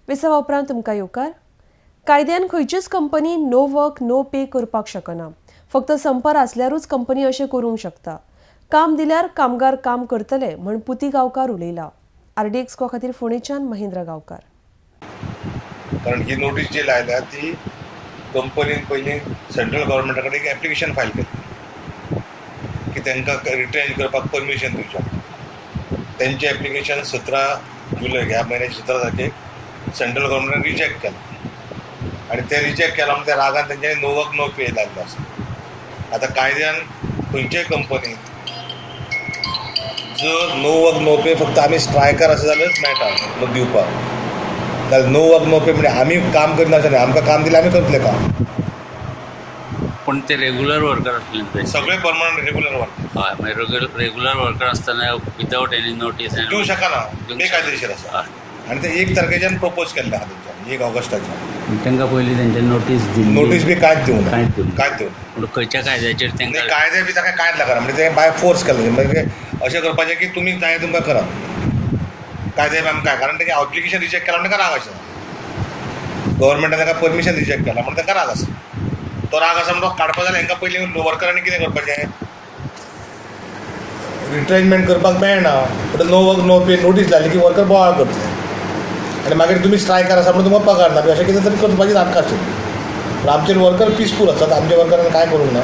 विसवा उपरांत तुमकां येवकार. कायद्यान खंयचीच company no work no pay करपाक शकना. फक्त संपर आसल्यारूच कंपनी अशें करूंक शकता. काम दिल्यार कामगार काम करतले म्हण पुती गांवकार उलयला. आरडीएक्स खातीर फोंडेच्यान महेंद्र गांवकार. कारण ही नोटीस जी लायल्या ती कंपनीन पयलीं सेंट्रल गव्हर्मेंटा कडेन एक एप्लिकेशन फायल केली की तांकां रिट्रेंच करपाक परमिशन दिवचें. तेंचें एप्लिकेशन 17 जुलय, ह्या म्हयन्याच्या 17 तारखेक सेंट्रल गव्हर्मेंटान रिजेक्ट केलां आनी तें रिजेक्ट केलां म्हूण त्या रागान तेंच्यांनी नो वर्क नो पे लायल्लो आसा. आतां कायद्यान खंयचेय कंपनीन जर नो वर्क नो पे फक्त आमी स्ट्रायकार आसा जाल्यारच मेळटा दिवपाक. जाल्यार नो वर्क नो पे म्हणजे आमी काम करिनासतना आमकां काम दिलें, आमी करतले काम. पण ते रेग्युलर वर्कर असले न्ही? सगळे परमनंट रेग्युलर वर्कर. हय, मागीर रेग्युलर वर्कर आसतना विदाउट एनी नोटीस दिवं शकना, बेकायदेशीर आसा आनी ते 1 तारखेच्यान प्रपोज केल्ले आहा तेंच्यानी, 1 ऑगस्टाच्यान. तांकां पयलीं तेंच्या नोटीस दिल्ली? नोटीस बी कांयच दिवंक ना. कांयच दिवंक ना. कांयच दिवंक ना. पूण खंयच्या कायद्याचेर म्हणजे तांकां कायदे बी ताका कांयच लागना. म्हणजे ते बाय फोर्स केल्ले. म्हणजे अशें करपाचें की तुमी जाय तुमकां करा. कायदे बी आमकां काय, कारण तेजें एप्लिकेशन रिजेक्ट केलां म्हणून ताका राग आसा. गव्हर्मेंटान ताका परमिशन रिजेक्ट केलां म्हणून ताका राग आसा. तो राग आसा म्हणून तो काडपा जाल्यार हांकां पयलीं वर्करांनी कितें करपाचें? रिट्रेंचमेंट करपाक मेळना, पण no work no pay notice लायली की वर्कर बोवाळ करतले आनी मागीर तुमी स्ट्रायकार आसा म्हणून तुमकां पगार ना बी अशें कितें तरी करपाची नाटकां आसतली. पूण आमचे वर्कर पिसफूल आसात. आमच्या वर्करान कांय करूंक ना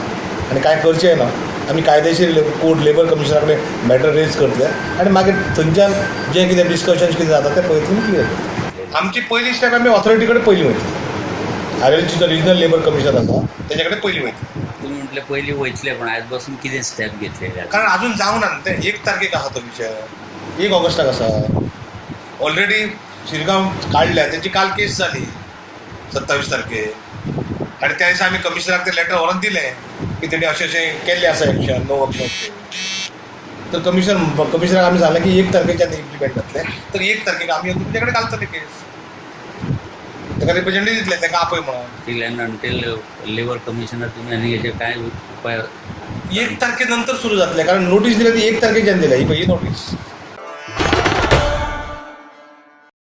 आनी कांय करचेंय ना. आमी कायदेशीर कोर्ट, लेबर कमिशनरा कडेन मॅटर रेज करतले आनी मागीर थंयच्यान जें कितें डिस्कशन्स कितें जाता तें पळयतले, क्लियर करतले. आमची पयली स्टेप, आमी ऑथॉरिटी कडेन पयलीं वयतले. आरएलसीचो रिजनल लेबर कमिशनर आसा, तेजे कडेन पयलीं वयतले. तुमी म्हटलें पयलीं वयतले, पण आयज बसून कितें स्टेप घेतले? कारण अजून जावना न्ही तें. 1 तारखेक आसा तो विशय, 1 ऑगस्टाक आसा. ऑलरेडी शिरगांव काडल्या, तेंची काल केस जाली 27 तारखेक आनी त्या दिसा आमी कमिशनराक तें लेटर व्हरोन दिलें की तेणी अशें अशें केल्लें आसा action no work no pay. तर कमिशनराक आमी सांगलें की 1 तारखेच्यान इम्प्लिमेंट जातलें. तर 1 तारखेक आमी येवन तुमचे कडेन घालतले केस. ताका रिप्रेझेंटेटिव्ह दितले, ताका आपय म्हणून. Till and until labour commissioner तुमी आनी हेजेर कांय उपाय 1 तारखे नंतर सुरू जातलें, कारण नोटीस दिल्या ती 1 तारखेच्यान दिल्या. ही पळय ही नोटीस.